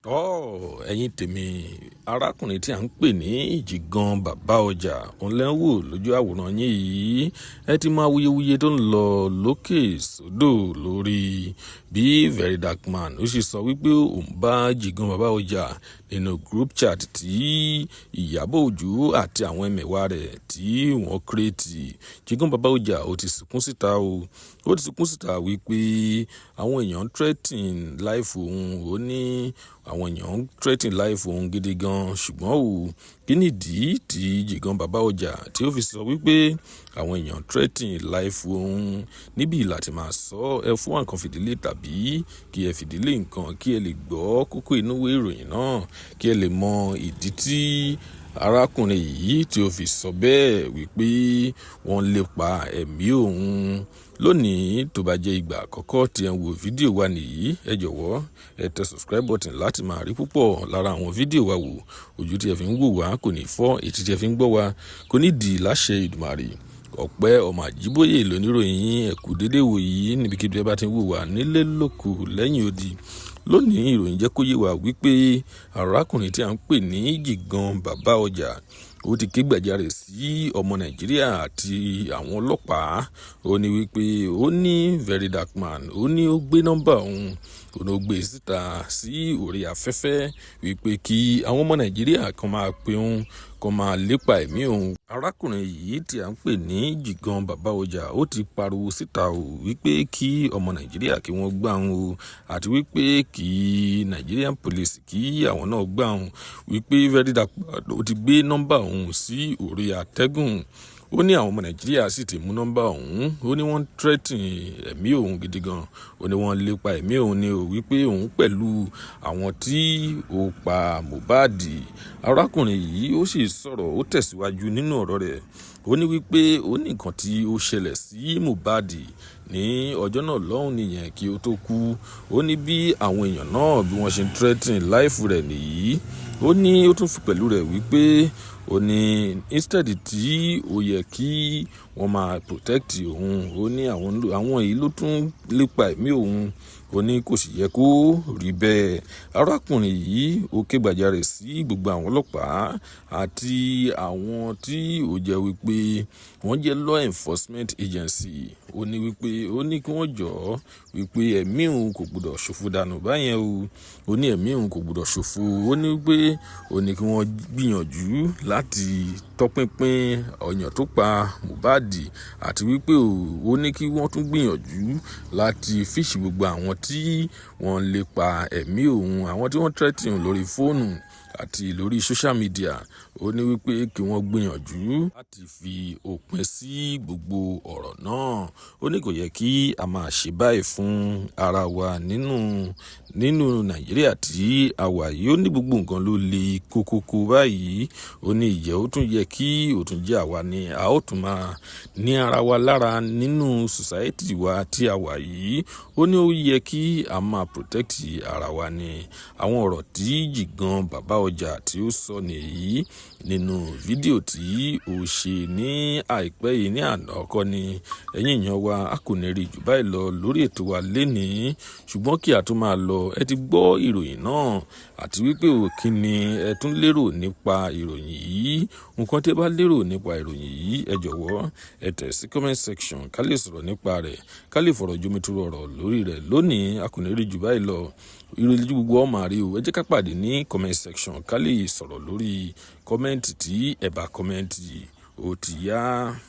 Tọ́ ẹ̀yin tèmi, arákùnrin tí à ń pè ní Ìjìgan Bàbá Ọjà, òun lẹ́ ń wò lójú àwòrán yín yìí. Ẹ ti mọ awuyewuye tó ń lọ lókè sódò lórí bí Very Dark Man ó sì sọ wípé òun bá Ìjìgan Bàbá Ọjà nínú group chat tí Ìyábọ̀ Òjó àti àwọn ẹmẹ̀wà rẹ̀ tí wọ́n create. Ìjìgan Bàbá Ọjà ó ti sunkún síta o. Ó ti sunkún síta wípé àwọn èèyàn ń threaten life òun. Ó ní àwọn èèyàn ń threaten life òun gidi gan. Ṣùgbọ́n o, kí nìdí tí Ìjìgan Bàbá Ọjà tí ó fi sọ wípé àwọn èèyàn threaten life òun? Níbí láti máa sọ, ẹ fún nǹkan fìdílé tàbí kí ẹ fìdílé nǹkan kí ẹ lè gbọ́ kókó inú ìwé ìròyìn náà, kí ẹ lè mọ ìdí tí arákùnrin yìí tí ó fi sọ bẹ́ẹ̀ wípé wọ́n lépa ẹ̀mí òun. Lónìí, tó bá jẹ́ ìgbà àkọ́kọ́ tí ẹ ń wo fídíò wa nìyí, ẹ jọ̀wọ́ ẹ tẹ subscribe button láti máa rí púpọ̀ lára àwọn fídíò wa wò. Ojú tí ẹ fi ń wò wá kò ní fọ́, etí tí ẹ fi ń gbọ́ wá kò ní di láṣẹ Èdùmàrè. Ọpẹ́ ọmọ Àjíbóyè lóníròyìn. Ẹ kú dédé wò yìí níbikíbi ẹ bá ti ń wò wá nílé lóko lẹ́yìn odi. Lónìí, ìròyìn jẹ́ kó yé wa wípé arákùnrin tí à ń pè ní Ìjìgan Bàbá Ọjà ó ti ké gbàjarè sí ọmọ Nàìjíríà àti àwọn ọlọ́pàá. Ó ní wípé ó ní Very Dark Man, ó ní ó gbé nọ́mbà òun, ó ní ó gbé síta sí orí afẹ́fẹ́ wípé kí àwọn ọmọ Nàìjíríà kan máa pe òun, kan máa lépa ẹ̀mí òun. Arákùnrin yìí tí à ń pè ní Ìjìgan Bàbá Ọjà ó ti pariwo síta o wípé kí ọmọ Nàìjíríà kí wọ́n gbà òun o, àti wípé kí Nigerian Police kí àwọn náà gbà òun, wípé Very Dark Man ó ti gbé nọ́mbà òun sí orí atẹ́gùn. Ó ní àwọn ọmọ Nàìjíríà sì ti mú nọ́mbà òun. Ó ní wọ́n threaten ẹ̀mí òun gidi gan. Ó ní wọ́n lépa ẹ̀mí òun ní o, wípé òun pẹ̀lú àwọn tí ó pa Mohbad. Arákùnrin yìí ó sì sọ̀rọ̀, ó tẹ̀síwájú nínú ọ̀rọ̀ rẹ̀. Ó ní wípé ó ní nǹkan tí ó ṣẹlẹ̀ sí Mohbad ní ọjọ́ náà lọ́hùn nìyẹn kí ó tó kú. Ó ní bí àwọn èèyàn náà bí wọ́n ṣe ń threaten life rẹ̀ nìyí. Ó ní ó tún fi pẹ̀lú rẹ̀ wípé ó ní instead tí ó yẹ kí wọ́n máa protect òun, ó ní àwọn yìí ló tún lépa ẹ̀mí òun. Ó ní kò sì yẹ kó rí bẹ́ẹ̀. Arákùnrin yìí ó ké gbàjarè sí gbogbo àwọn ọlọ́pàá àti àwọn tí ó jẹ́ wípé wọ́n jẹ́ law enforcement agency. Ó ní wípé ó ní kí wọ́n jọ̀ọ́ wípé ẹ̀mí òun kò gbọdọ̀ ṣòfò dànù báyẹn o. Ó ní ẹ̀mí òun kò gbọdọ̀ ṣòfò. Ó ní wípé ó ní kí wọ́n gbìyànjú láti tọpinpin èèyàn tó pa Mohbad, àti wípé ó ní kí wọ́n tún gbìyànjú láti fish gbogbo àwọn tí wọ́n lépa ẹ̀mí òun, àwọn tí wọ́n threaten òun lórí fóònù àti lórí social media. Ó ní wípé kí wọ́n gbìyànjú láti fi òpin sí gbogbo ọ̀rọ̀ náà. Ó ní kò yẹ kí a máa ṣe báyìí fún ara wa nínú Nàìjíríà tí a wà yìí. Ó ní gbogbo nǹkan ló le kókókó báyìí. Ó ní ìjẹ́ ó tún yẹ kí ó tún jẹ́ àwa ni a ó tún máa ní ara wa lára nínú society wa tí a wà yìí. Ó ní ó yẹ kí a máa protect ara wa ni. Àwọn ọ̀rọ̀ tí Ìjìgan Bàbá Ọjà tí ó sọ nìyí nínú fídíò tí ó ṣe ní àìpẹ́ yìí ní àná kọ́ ni. Ẹ̀yin èèyàn wa, a kò ní rí jù báyìí lọ lórí ètò wa lénìí. Ṣùgbọ́n kí a tó máa lọ, ẹ ti gbọ́ ìròyìn náà, àti wípé ò kí ni ẹ tún lérò nípa ìròyìn yìí? Nǹkan tí ẹ bá lérò nípa ìròyìn yìí, ẹ jọ̀wọ́ ẹ tẹ̀ sí comment section ká lè sọ̀rọ̀ nípa rẹ̀, ká lè fọ̀rọ̀ jomitoro ọ̀rọ̀ lórí rẹ̀. Lónìí, a kò ní rí jù báyìí lọ. Ìròyìn gbogbo ọmọ àrí o. Ẹ jẹ́ ká pàdé ní comment section ká lè sọ̀rọ̀ lórí comment tí ẹ bá comment. Ó ti yá.